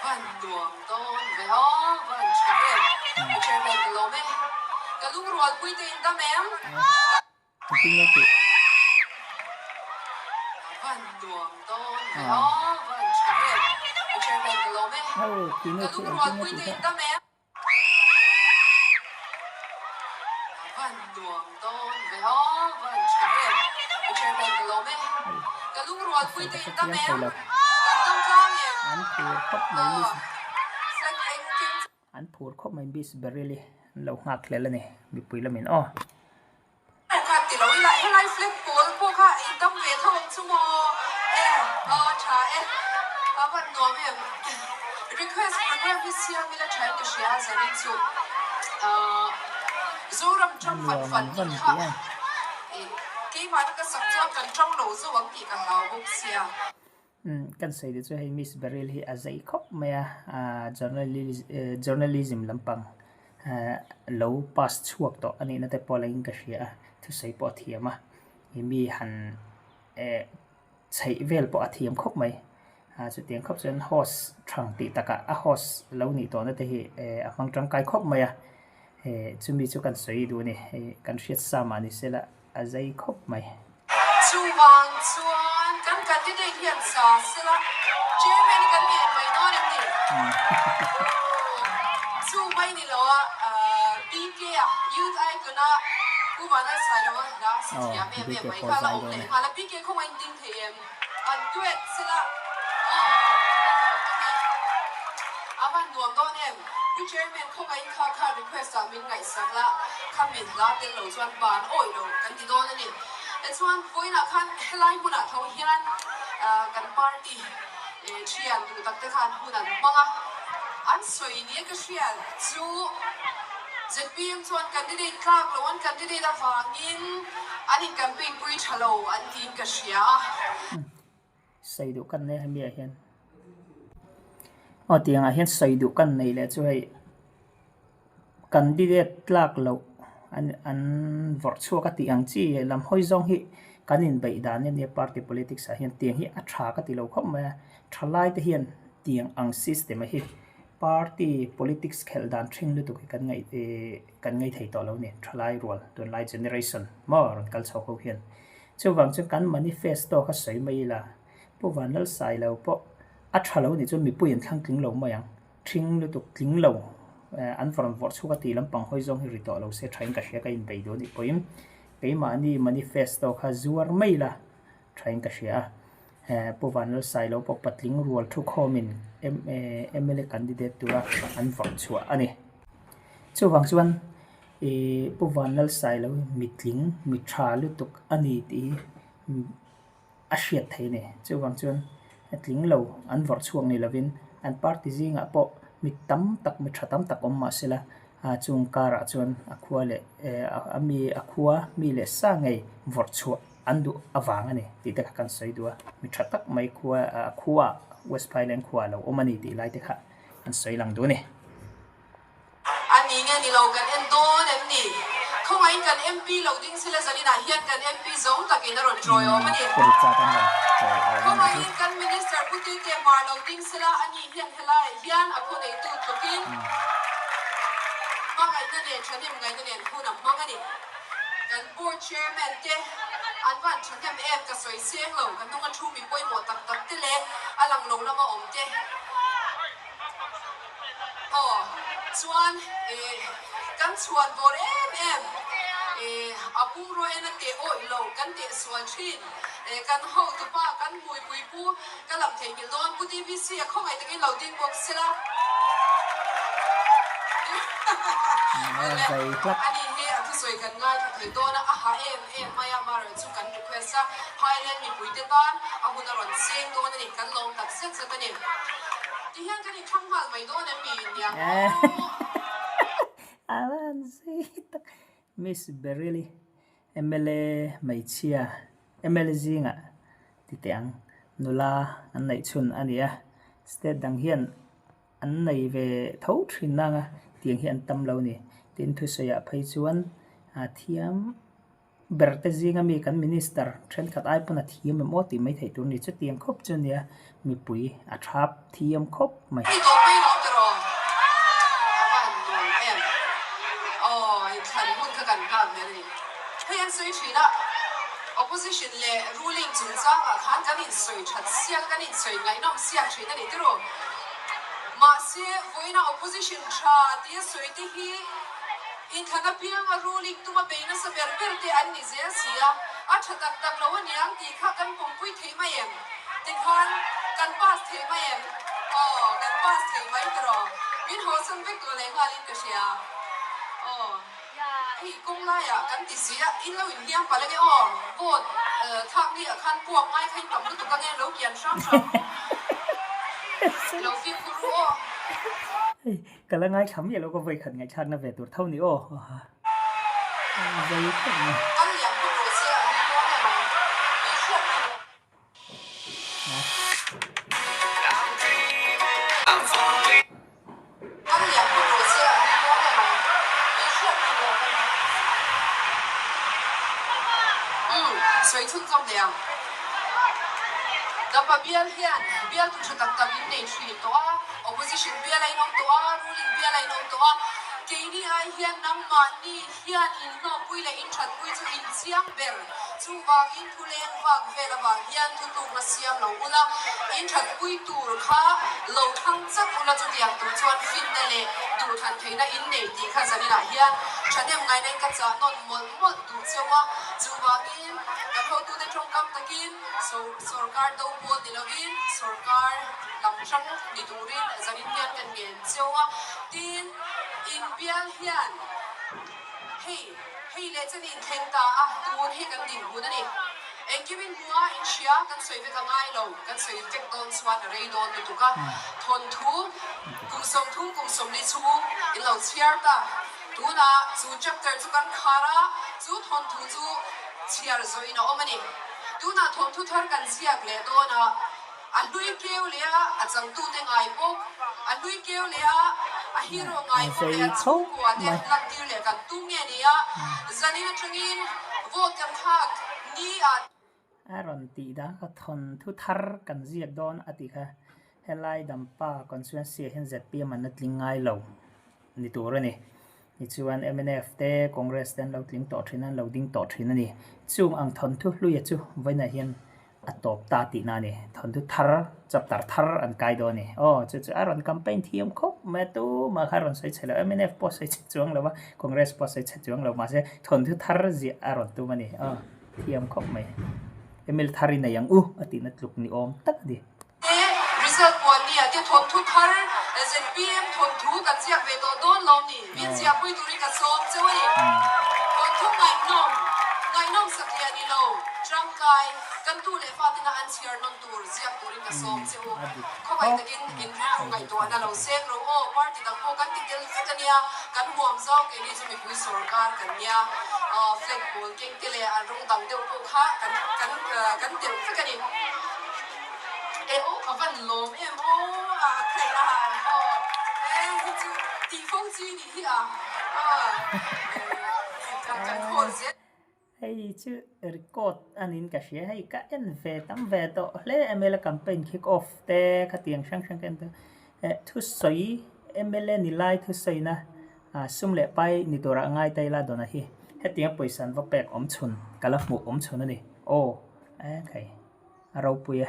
van nuam dawn ve aw van tha em Pu Chairman ka lawm e ka lungrualpui te in dam em? A van nuam dawn ve aw van tha em Pu Chairman ka lawm e ka lungrualpui te in dam em? A van nuam dawn ve aw van tha em Pu Chairman ka lawm e ka lungrualpui te in dam em? Kan dam tlang em? Aw flag engkim chu. An phur khawp mai Miss Beryl i an lo nghak hlel a ni mipui lamin aw. Aw kha ti lo ila helai flag pawl pawh kha i dam ve tho ang chu maw e aw tha e a van nuam em request program hi siam ila tha in ka hria zanin chu ahh Zoram tang fan Nuam fan an tih van kha ti a. Keimahna ka sak chuan kan tang lo zo ang tih ka hlau bawk sia. Kan sawi te chu hei Miss Beryl hi a zei khawp mai a, journalism lampang lo pass chhuak tawh a nihna te pawh langin ka hria a, thusawi pawh a thiam a, ih mi han eh chheih vel pawh a thiam khawp mai, chutiang khawp chuan host thang tih takah a host lo nih tawhna te hi eh a hmang tangkai khawp mai a, eh chumi chu kan sawi duh a ni, hei kan hriat sa mah ni se la. A zei khawp mai. Chuvang chuan kan candidate hian sa sela chairman hi kan ngen mai dawn em ni? Chu mai ni lo a BK a youth icon a Pu Vanlalsailo a hla si thiam em em mai kha la awm leh nghal a BK khawngaih in ding thei em? An duet sela aw a lawm awm e. A van nuam dawn em? Pu Chairman khawngaihin kha kha request ah min ngaihsak la, kha min hla tel lo chuan ban awih lo kan ti dawn a ni. Chuan vawiinah khan helai hmunah tho hian kan party thian duh tak te khan hun an hmang a, an sawi nia ka hriat chu zpm chuan candidate tlak lo an candidate avangin an in campaign pui tha lo an tiin ka hria a. Sawi duh kan nei hemi ah hian aw tiang ah hian sawi duh kan nei leh chu hei candidate tlak loh an an vawrh chhuak a tih ang chi lam hawi zawng hi kan inbeih dan ania party politics ah hian tiang hi a tha ka ti lo khawp mai a thalai te hian tiang ang system a hi party politics khelh dan thin lutuk hi kan ngaih ihh kan ngaih thei tawh lo a ni thalai rual tunlai generation maw rawn kal chho ho hian. Chuvang chuan kan manifesto kha sawi mai ila, Pu Vanlalsailo pawh a tha lo nih chuan mipui an thlang tling lo mai ang, thing lutuk tling lo an vawrh vawrh chhuak a tih lampang hawi zawng hi ri tawh lo se thain ka hria ka inbei duh a nih pawhin keimahni manifesto kha zuar mai ila thain ka hria a, Pu Vanlalsailo pawh patling rual thukhawmin mla candidate tura an vawrh chhuah a ni. Chuvang chuan. Ih Pu Vanlalsailo hi mitling mi tha lutuk a ni tih hi a hriat theih a ni. Chuvang chuan a tling lo an vawrh chhuak ni lovin an party zingah pawh mi tam tak mi tha tam tak awm mah sela ah chung karah chuan a khua leh eh a mi a khua mi leh sa ngei vawrh chhuah an duh avang a ni tih te kha kan sawi duh a. Mi tha tak mai khua ah khua West Phailand khua a lo awm a ni tih lai te kha an sawi lang duh a ni. A ni nge ni lo kan en dawn em ni? Khawngaihin kan MP lo ding sila zaninah hian kan MP zawng takin a rawn chawi awm a ni. Khawngaihin kan Minister Pu Tete Hmar lo ding sila a ni hian helaiah hian a khawneitu tlukin hmangaihna nen thahnem ngaihna nen hun a hmang a ni. Kan Board Chairman te an van thahnem em ka sawi seng lo, ka hnunga thu mi pawimawh tak tak te leh a lang lo lama awm te. Aw chuan eh kan chhuan bawr em em eh a bungraw en a teh awih lo kan teh sual thin eh kan hotupa kan hmuipui pu ka lam theihnghilh dawn pu TBC a khawngaih takin lo ding bawk sela ani hi a thusawi kan ngaithla thei dawn a a ha em em mai a amaherawh chu kan request a Highland mipuite tan a hun a rawn seng dawn a ni kan lawm tak zet zet a ni. Ti hian kan inthlang nghal mai dawn em mi nia aw. A van zei tak. Miss Beryl-i mla hmeichhia mla zingah ti teh ang nula an neih chhun a ni a, state dang hian an nei ve tho thin nang a tiang hi an tam lo a ni. Tin thusawiah phei chuan a thiam. ber te zinga mi kan minister thenkhat ai pawn a thiam em aw tih mai theih tur a ni. Chutiang khawp chu nia mipui a thap thiam khawp mai. Ni tawh mai lo tiraw? A va han nuam em? Aw, inthlan hun kha kan nghak hmel a ni. Hei an sawi thin a, opposition leh ruling chungchangah khan kan insawi that siak a, kan insawi ngaihnawm siak thin a ni tiraw? Mahse, vawiina opposition tha tia sawi te hi inthlan apianga ruling tuma bei nasa ber ber te an ni zel si a, a tha tak tak lo aniang tih kha kan pawmpui thei mai em? Tikhan kan pass thei mai em? Aw, kan pass thei mai tiraw? Min hawsan vek tawh leh nghalin ka hria. Aw, hei kawng laiah kan ti si a, in lo inhliam palh ange aw, vote thlak ni ah khan puak ngai kha in tam lutuk ange, lo kian hram hram ru, lo fimkhur ru aw. Hei, ka la ngaithla miah lo ka vawikhat ngaihthlakna ve tur tho ni aw. Zei khawp mai. Kal liam khawp rawh se a ni dawn em ang, tui hriat ni lo. Bial hian bialtu tha tak tak in nei thin tawh a, opposition bial a inawm tawh a, ruling bial a inawm tawh a, keini ai hian nangmahni hian inhlawkpui leh inthatpui chu inchiang ber. Chuvangin thuleng vak vel avang hian thutlukna siam lo ula, in thatpui tur kha lo thlang chak ula chutiang tur chuan finna leh duhthlan theihna in nei tih kha zaninah hian thahnem ngaihnain ka chah nawn mawlh mawlh duh cheu a. Chuvangin kan hotute tawngkam takin sawrkar do pawl ni lovin sawrkar lam hrang ni turin zanin hian kan ngen cheu a. Tin, inbial hian hei. Hei leh chen in thleng ta a, tun hi kan dinhmun a ni. Engkim in hmu a, in hria, kan sawi vek a ngai lo, kan sawi vek dawn chuan a rei dawn lutuk a. Thawnthu kum 30 kum 40 chhung in lo chhiar ta. Tunah chu chapter chu kan khar a, chu thawnthu chu chhiar zawh in a awm a ni. Tunah thawnthu thar kan ziak leh dawn a. A hlui keu leh a, a changtute ngai bawk. A hlui keu leh a, a hero ngai bawk leh a chhungkua te lantir leh kan tum nge ni a, zanin atangin vote kan thlak ni a. A rawn tih dan kha thawn thu thar kan ziak dawn a tih kha helai Dampa constituency ah hian zpm an la tling ngai lo ni tur a ni. Tichuan mnf te Congress te an lo tling tawh thin a, an lo ding tawh thin a ni. Chung ang thawnthu hluia chu vawiinah hian a tawp ta tihna a ni. Thawnthu thar, chapter thar an kai dawn a ni. Aw, chu chu a rawn campaign thiam khawp mai a, tumah kha a rawn sawi chhe lo. Mnf pawh a sawi chhe chuang lo va, Congress pawh a sawi chhe chuang lo. Mahse, thawnthu thar ziah a rawn tum a ni. Aw, thiam khawp mai. Emil thar i nei ang u a tihna tluk ni awm tak a ni. Te result puan nia te thawnthu thar zpm thawnthu kan ziak ve tawh dawn lawm ni? Min ziahpui turin ka sawm cheu a ni. Thawnthu ngaihnawm, ngaihnawm satliah ni lo, tangkai, kan tu leh fatina an chhiar nawn tur ziak turin ka sawm che u. Khawmai takin in rilru ngaihtuahna lo seng ro aw, party dang pawh kan ti tel vek a nia, kan huam zau keini chu mipui sorkar kan nia, flag pawl keng te leh an rawng dang deuh pawh kha kan kan kan telh vek a ni. E aw ka van lawm em aw a khaih a aw e hi chu tih fo chi nih hi a aw kan kan khawl zel. Hei chu record a niin ka hria hei ka en ve tam ve tawh hle mla campaign kick off te khatiang hrang hrang ka en tawh eh thusawi mla ni lai thusawina ah sum leh pai ni turah a ngai ta ila dawna hi hetiang pawisa an va pek awm chhun ka la hmuh awm chhun a ni aw e khai. a ropui e.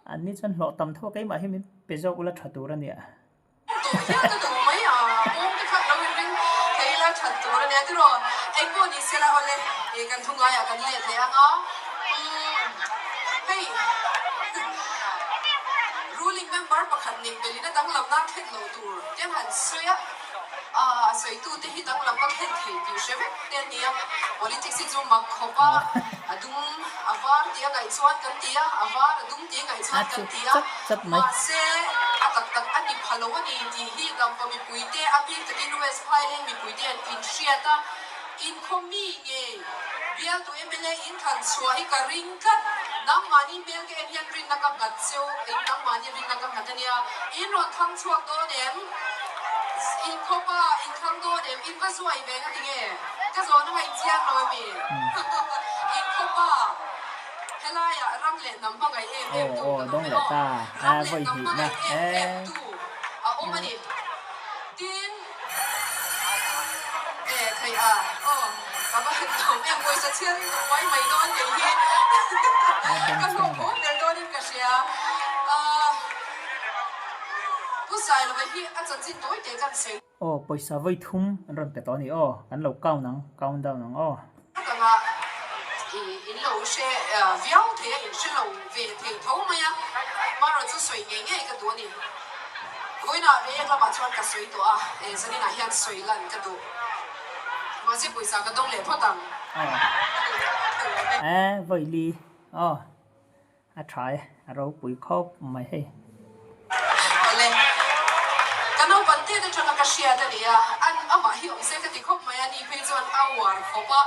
An ni chuan hlawh tam tho a keimah hi min pe zawk ula tha tur a nia. A sawitute hi danglam a khen thei tih hre vek te a nia. Politics hi chu mak khawp a, a dum a var tih a ngaih chuan kan ti a, a var a dum tih a ngaih chuan kan ti a, mahse a tak tak a ni pha lo a ni tih hi Dampa mipuite a bik takin West Phaileng mipuite an inhriat a. Inkhaw mi nge bialtu mla in than chhuah hi ka ring tlat. Nangmahni hmel ka en hian rinna ka nghat cheu, in nangmahni rinna ka nghat a nia. In rawn thlang chhuak dawn em? Inkhaw pa in thlang dawn em? In va zuai ve nga ti nge? Ka zawn a ngaih chiang lo ami? Inkhaw pa helaiah ram leh hnam hmangaih em em tu kan awm e aw. Ram leh hnam hmangaih em em tu a awm a ni. Tin, e theih a, aw ka va han tawm em, pawisa chhiarin ka buai mai dawn kei hi, ka hlawk haw ber dawnin ka hria. Ahh Pu Sailova hi a chanchin tawi teh kan sawi. Aw pawisa vawi thum an rawn pe tawh a ni aw, kan lo count ang, count down ang aw. Chutanga in lo hre viau thei a, in hre lo ve thei tho mai a, hmanraw chu sawi ngei ngei ka duh a ni. Vawiinah Reiek lamah chuan ka sawi tawh a, zaninah hian sawi lan ka duh. Mahse pawisa ka dawng leh phawt ang. Aw, vawi li aw. A tha e, a ropui khawp mai hei. Awle, ka naupang te atanga ka hriat a nia, an amah hi awm se ka ti khawp mai a, ni phei chuan a uar khawp a,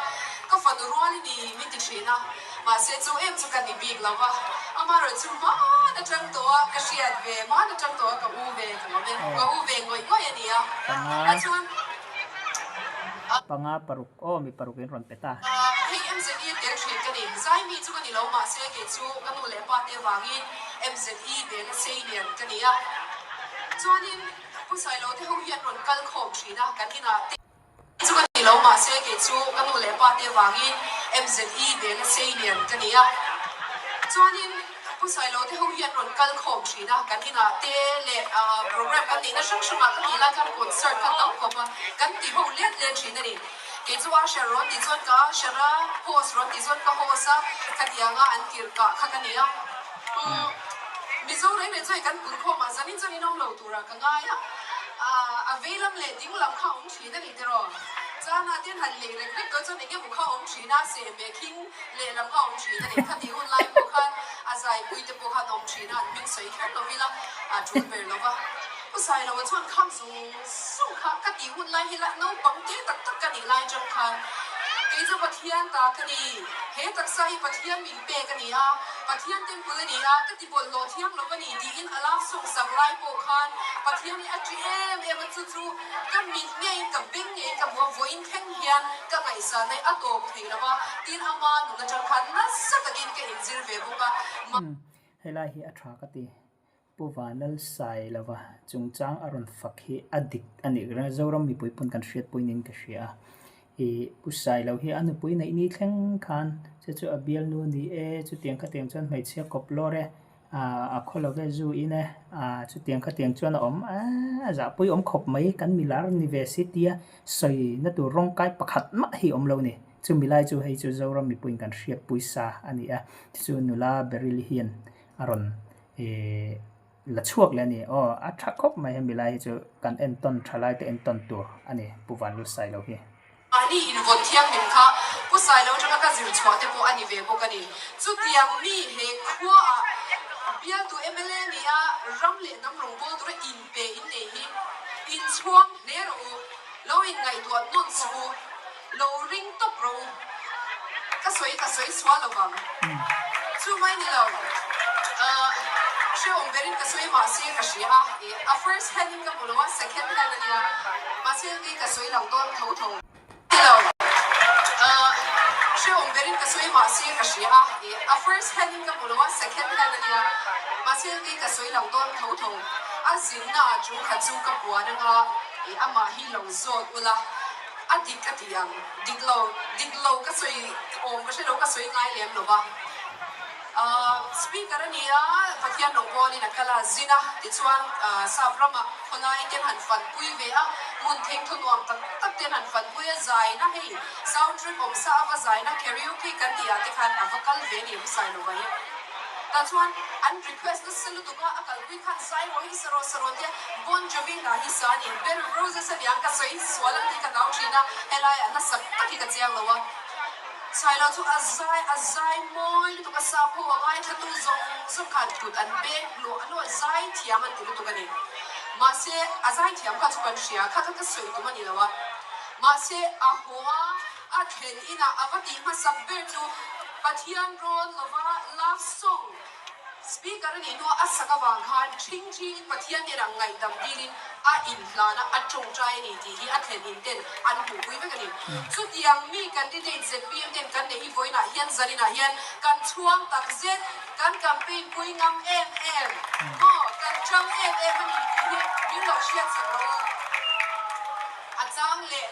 ka fanu rual i ni min ti thin a, mahse chu em chu ka ni bik lo va, amaherawh chu hman atang tawh a ka hriat ve, hman atang tawh a ka u ve ka awm e, ka u ve ngawih ngawih a nia, a chuan. Panga paruk aw mi paruk in rawn pe ta. Hei MZE tel thin ka ni. Zaimi chu ka ni lo mahse kei chu ka nu leh pa te vangin MZE vela sei lian ka ni a. Chuanin Pu Sailo te ho hi an rawn kal khawm thin a kan inah te chu ka ni lo mahse kei chu ka nu leh pa te vangin MZE vela sei lian ka ni a. Chuanin Pu Sailo te ho hi an rawn kal khawm thin a, kan inah te leh program kan neihna hrang hrangah ka tih lai khan concert kha tam khawp a, kan ti ho let let thin a ni. Kei chu usher rawn tih chuan ka usher a, host rawn tih chuan ka host a, khatianga an tirh kah kha ka nei a. Umm Mizo reng reng chuan kan pun khawm ah zanin chuan in awm lo turah ka ngai a, a vei lam leh ding lam kha a awm thin a ni tiraw? Chana ten han lei rek rek tawh chuan eng emaw kha a awm thin a, sehmeh khing Lehlam kha awm thin a ni. Khati hun lai pawh khan a zaipui te pawh khan awm thin a, an hming sawi kher lo ila a tul ber lo va. Pu Sailoa chuan kham zung zung kha ka tih hun lai hi la naupang te tak tak ka nih lai atang khan kei chu Pathian ta ka ni, he taksa hi Pathian min pek a ni a, Pathian temple a ni a, ka ti bawlhhlawh thiang lo a ni tiin a love song sak lai pawh khan Pathian hi a ṭi em em a, chu chu Ka mit ngeiin ka beng ngeiin ka hmu a, vawiin thleng hian ka ngaihsan a, a tawp thei lo a, tin ama nun atang khan nasa takin ka inzir ve bawk a. Umm, helai hi a tha ka ti. Pu Vanal Sailova chungchang a rawn fak hi a dik a nih ka ring a, Zoram mipui pawn kan hriatpui niin ka hria a. Ih, Pu Sailo hi a nupui neih ni thleng khan che chu a bialnu ni e, chutiang khatiang chuan hmeichhia kawp lawr e, A khaw lo ve zu in e, chutiang khatiang chuan a awm a zahpui awm khawp mai kan milar ni ve si tia sawi na tur rawng kai pakhat mah hi awm lo ni. Chumi lai chu hei chu Zoram mipuiin kan hriatpui sa a ni a, chu nula Beryl hian a rawn ih la chhuak leh a ni. Aw a tha khawp mai hemi lai hi chu kan entawn tha lai te entawn tur a ni Pu Vanlalsailo hi. Mahni invawn thianghlim kha Pu Sailo atanga ka zir chhuah te pawh a ni ve bawk a ni. Chutiang mi he khuaah bialtu mla nia ram leh hnam rawngbâwl tura inpe in nei hi inchhuang hle rawh u, lo inngaihtuah nawn suh u, lo ring tawp rawh u. Ka sawi ka sawi sual lo vang. Chu mai ni lo, hrehawm berin ka sawi mahse ka hria a, a first hand in ka hmu lo a, second hand a nia, mahse kei ka sawi lo dawn tho tho. Ni lo, hrehawm berin ka sawi mahse ka hria a, a first hand in ka hmu lo a, second hand a nia, mahse kei ka sawi lo dawn tho tho. A zinna ah chung kha chu ka puan anga, amah hi lo zawt ula. A dik a ti ang. Dik lo, dik lo ka sawi awm ka hre lo, ka sawi ngai lem lo va. Speaker a ni a, Pathian rawngbawlin a kal a, zin a, tichuan sap ramah khawlai ten han fanpui ve a, hmun thengthaw nuam tak tak ten han fanpui a, zaina hei sound trip awm sa a va zaina karaoke kan tih ah te khan a va kal ve a ni Hmusailova hi. Tah chuan an request nasa lutuk a, a kalpui khan zai rawh hi sa rawh sa rawh tia Bon Jovi hla hi sa a ni. Bell Roses a niang ka sawi sual ang tih ka hlau thin a, helaiah hla sak tak hi ka chiang lo a. Sailo chu a zai a zai mawi lutuk a, sap ho a ngaithlatu zawng zawng khan kut an beng hluah hluah zai thiam an ti lutuk a ni. Mahse a zai thiam kha chu kan hria, kha kha ka sawi tum a ni lo a. Mahse a haw a. A thlen inah a va tih hmasak ber chu Pathian rawn lova love song speaker a nih hnuah a sak avang khan ṭhing ṭhingin Pathian hnenah ngaihdam dilin a inhlan a, a ṭawngṭai a ni tih hi a thlen in ten an hmuhpui vek a ni. Chutiang mi candidate zpm ten kan neih hi vawiinah hian zaninah hian kan chhuang tak zet, kan campaign pui ngam em em maw, kan ṭang em em a ni tih hi min lo hriatsak rawh u. A chang leh.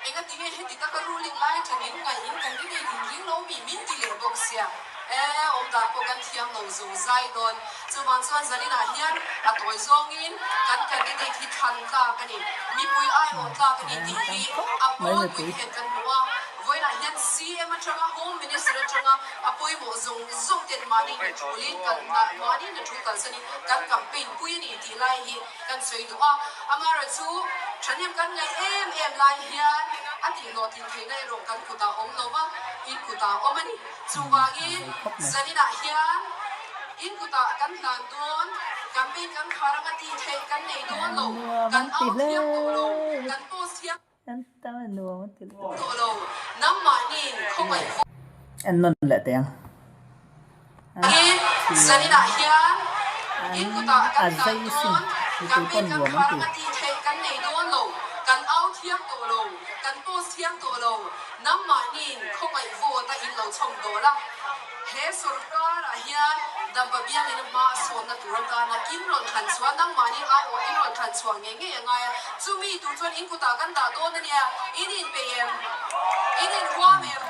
Engati nge heti taka ruling lai thanin ngaih in candidate in ring lo mi min ti leh bawk sia e, awm dan pawh kan thiam lo zo zai dawn. Chuvang chuan zaninah hian a tawi zawngin kan candidate hi thlan tlak a ni, mipui aiawh tlak a ni tih hi a pawlpui hian kan hmu a. Vawiinah hian CM atanga Home Minister atanga a pawimawh zawng zawng ten mahni hna thulin kan mahni hna thul kalsanin kan campaign pui a ni tih lai hi Kan sawi duh a, amaherawhchu thahnem kan ngaih em em lai hian a tihhlawhtlin theihna erawh kan kutah awm lo va, in kutah awm a ni. Chuvangin zaninah hian in kutah kan hlan dawn, campaign kan khar anga tih theih kan nei dawn lo, kan au thiam tawh lo, kan post thiam tawh lo, nangmahniin khawngaih En nawn leh teh ang. Hi zaninah hian in kutah A kan zai hlan sin dawn, mipui campaign pawn kan nuam an khar ti. anga tih theih kan nei dawn lo, kan au thiam tawh lo, kan post thiam tawh lo, nangmahniin khawngaih vote a in lo chhawm dawl a. He sorkarah hian Dampa bialin a hma a sawnna tur atana in rawn thlan chhuah, nangmahni aiawh in rawn thlan chhuah ngei ngei a ngai a, chumi tur chuan in kutah kan dah dawn a nia, in inpeih em? In inhuam em?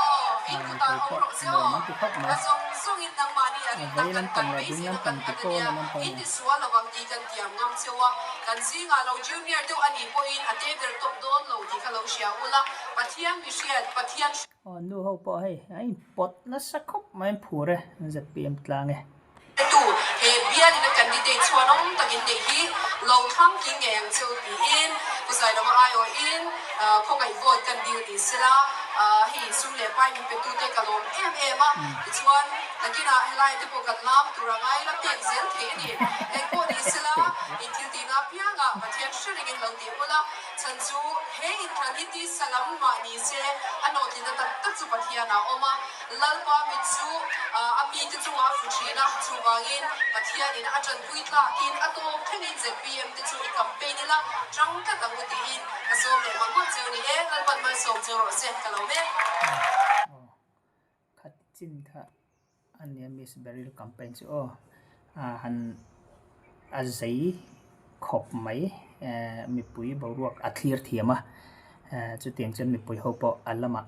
Aw, in kutah Mipui awm pawh rawh che nuam aw. an ti khawp mai. A zawng zawngin nangmahni a rinna Vei kan lampang kan leh ding beiseina lampang kan ti khat a pawl nia, an awm tawh a in ni. tisual lovang tih kan tiam ngam cheu a, kan zingah lo junior deuh a nih pawhin a te ber tawp dawn lo tih kha lo hria ula, Pathian mihriat, Pathian. Aw nu ho pawh hei a inpawt nasa khawp mai an phur e, an zpm tlang e. Tu he bialin a candidate chhuanawm takin neih hi lo thlang tling ngei ang cheu tiin Pu Sailova aiawhin khawngaih vote kan dil ti sela, hei sum leh pai min petute ka lawm em em a, tichuan nakinah helai te pawh kan lam tur a ngai la pek zel thei a ni. Engpawh ni sela in thil tihna apiangah Pathian hre rengin lo tih ula, Chhan chu he inthlan hi tisa lam mah ni se, a hlawhtlinna tak tak chu Pathian ah a awm a, Lalpa mit chu a mite chungah a fu thin a, chuvangin Pathianin a tanpui tlakin a tawp thlengin zpm te chu i campaign ila tang tlat ang u tiin ka sawm leh ngawt ngawt cheu ni e, Lalpan malsawm cheu rawh se, ka lo mek. Aw, khat chin kha a nia Miss Beryl campaign chu aw a han a zei khawp mai eh mipui boruak a thlir thiam a eh chutiang chuan mipui ho pawh a lamah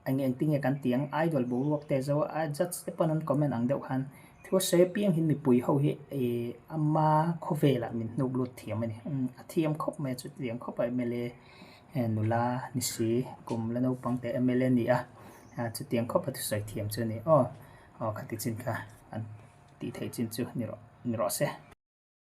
eng engtin nge kan tih ang idol boruak te zo a judge te pawn an comment ang deuh khan thu a sawi apiang hi mipui ho hi ih ama khawvelah min hnuk lut thiam a ni a thiam khawp mai a chutiang khawp a mla nula ni si kum la naupang te mla ni a. A chutiang khawp a thusawi thiam chu a ni aw, aw khati chin kha an tih theih chin chu ni rawh ni rawh se.